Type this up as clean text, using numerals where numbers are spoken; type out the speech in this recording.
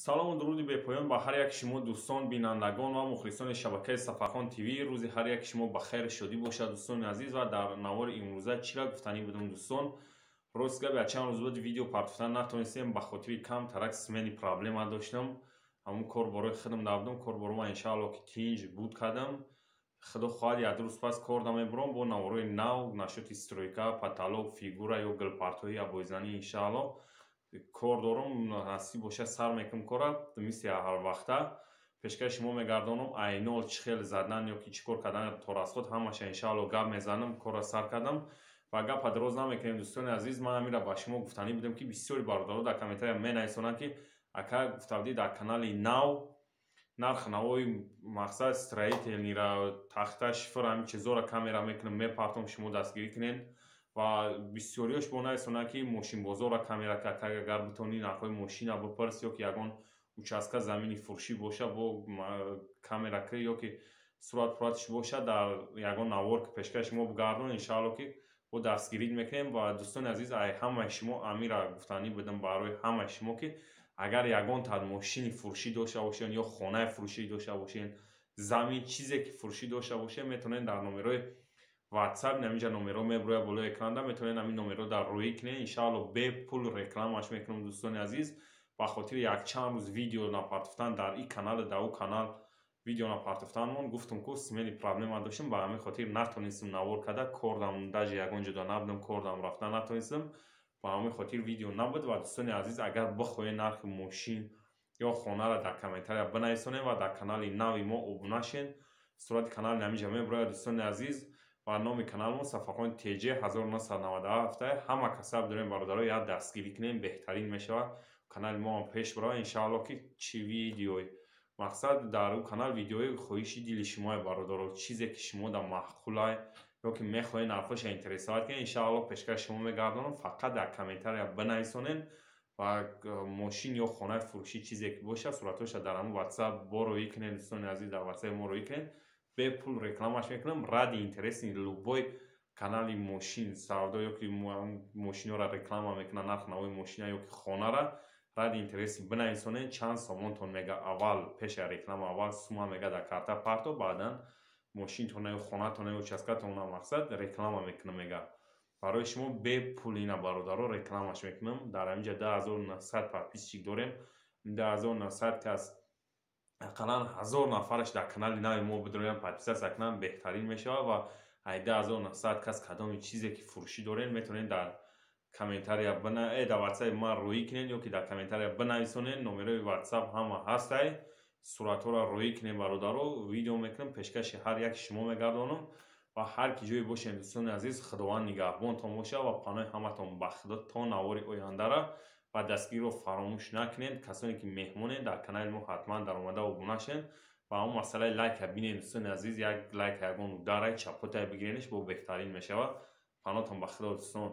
Салому дуруди бепоён ба ҳар як шумо, дӯстон, бинандагон ва мухлисони шабакаи Сафархон ТВ. Рӯзи ҳар як шумо ба хайр шодӣ бошад, дӯстони азиз. Ва дар навори имрӯза чира гуфтанӣ будам, дӯстон? Рост гап, якчанд рӯз буд, видео партофтан натонистем, ба хотири кам тарак смени проблема доштам. Ҳамун кор борои худам набудам, кор боро ман иншаалло ки тинҷ буд кардам. Худо хоҳад, як рӯз пас кор намебурам бо наворои нав нашоти стройка, потолок, фигура ё гулпартои обоизанӣ. Иншаалло, кор дорум, насиб бошад, сар мекунам кора, мисли ҳарвақта пешкаши шумо мегардонам. Айнол чӣ хел задан ё ки чӣ кор кардан то расход, ҳамаша иншаалло гап мезанам. Корра сар кардам ва гапа дароз намекунем, дӯстони азиз. Ман ҳаминро ба шумо гуфтанӣ будам, ки бисёри бародаро дар комментария менависонанд, ки ака, гуфта будӣ, дар канали нав нарх навои мақсад строительный ра, тахта, шифр, ҳамин чизоро камера мекунам, мепартом, шумо дастгирӣ кунед. Ва бисёриёш бо нависонанд, ки мошинбозорро камера, агар битонӣ, нархҳои мошина бипарс ё ки ягон участка замини фурӯшӣ боша, бо камера ки ё ки суратпуратш боша, дар ягон навор ки пешкаши шумо бигардон. Иншаалло ки бо дастгирӣ мекунем. Ва дӯстони азиз, ай ҳамаи шумо амира гуфтанӣ будам, барои ҳамаи шумо, ки агар ягон тад мошини фурӯшӣ дошта бошед ё хонаи фурӯшӣ дошта бошед, замин, чизе ки фурӯшӣ дошта бошед, метавонед дар номерои WhatsApp, ҳаминҷа номерҳо меброяд болои экранда, метавонед ҳамин номерҳо дар рӯӣ кунед. Иншаалло, бепул рекламаш мекунам, дӯстони азиз. Ба хотири якчанд рӯз видео напартофтан дар ин канал, дар ӯ канал видео напартофтанмон, гуфтум ку, смени проблема доштем, ба ҳамин хотир натонистем навор карда. Кордам даже ягон ҷода набудам, кордам рафта натонистем, ба ҳамин хотир видео набуд. Ва дӯстони азиз, агар бихоҳед, нархи мошин ё хонаро дар комментария бинависонед ва дар канали нави мо обуна шед. Сурати канали ҳаминҷа меброяд, дӯстони азиз, ва номи каналмон Сафархон ТЖ 1997. Ҳама касаб дорем, бародаро, як дастгирӣ кунем, беҳтарин мешавад, канали мо ҳам пеш баравад, иншаалло. Ки чӣ видеои мақсад дар ӯ канал, видеои хоҳиши дили шумое, бародаро, чизе ки шумо дар маъқулай ё ки мехоҳед нархоша интересовать кунед, иншаалло, пешкаши шумо мегардонам. Фақат дар комментария бинависонед ва мошин ё хонаи фурӯшӣ, чизе ки бошад, суратҳоша дар ҳамун WhatsApp бо роӣ кунед. Дӯстони азиз, дар WhatsApp мо роӣ кунед, бепул рекламаш мекунам. Ради интереси любой канали мошин савдо ё ки мошинҳоро реклама мекунад, нарх навои мошина ё ки хонара, ради интереси бинависонед, чанд сомонтон мега. Аввал пеша реклама, аввал сума мега дар карта парто, баъдан мошинтона ё хонатона ё участкатона мақсад реклама мекунам, мега, барои шумо бепул ина, бародаро, рекламаш мекунам. Дар ҳаминҷа 10 900 подписчик дорем, 10 900 кас, ақаллан 1000 нафараш дар канали нави мо бидроянд, подписаться кунанд, беҳтарин мешавад. Ва ай 10 900 кас кадоми чизе ки фурӯшӣ доред, метавонед дар комментария дар WhatsApp ман роӣ кунед ё ки дар комментария бинависонед. Номерои WhatsApp ҳама ҳастай, суратҳоро роӣ кунед, бародаро, видео мекунам, пешкаши ҳар яки шумо мегардонам. Ва ҳар ки ҷое бошед, дӯстони азиз, Худованд нигаҳбонтон бошад ва паноҳи ҳаматон ба Худо то навори ояндара. Ва дастгириро фаромӯш накунед. Касоне ки меҳмонед дар канали мо, ҳатман даромада обуна шавед ва ҳамон масъалаи лайка бинед, дӯстони азиз, як лайка, ягон ударай чапотай бигиренеш, бо беҳтарин мешавад. Паноҳтон ба Худо, дӯстон.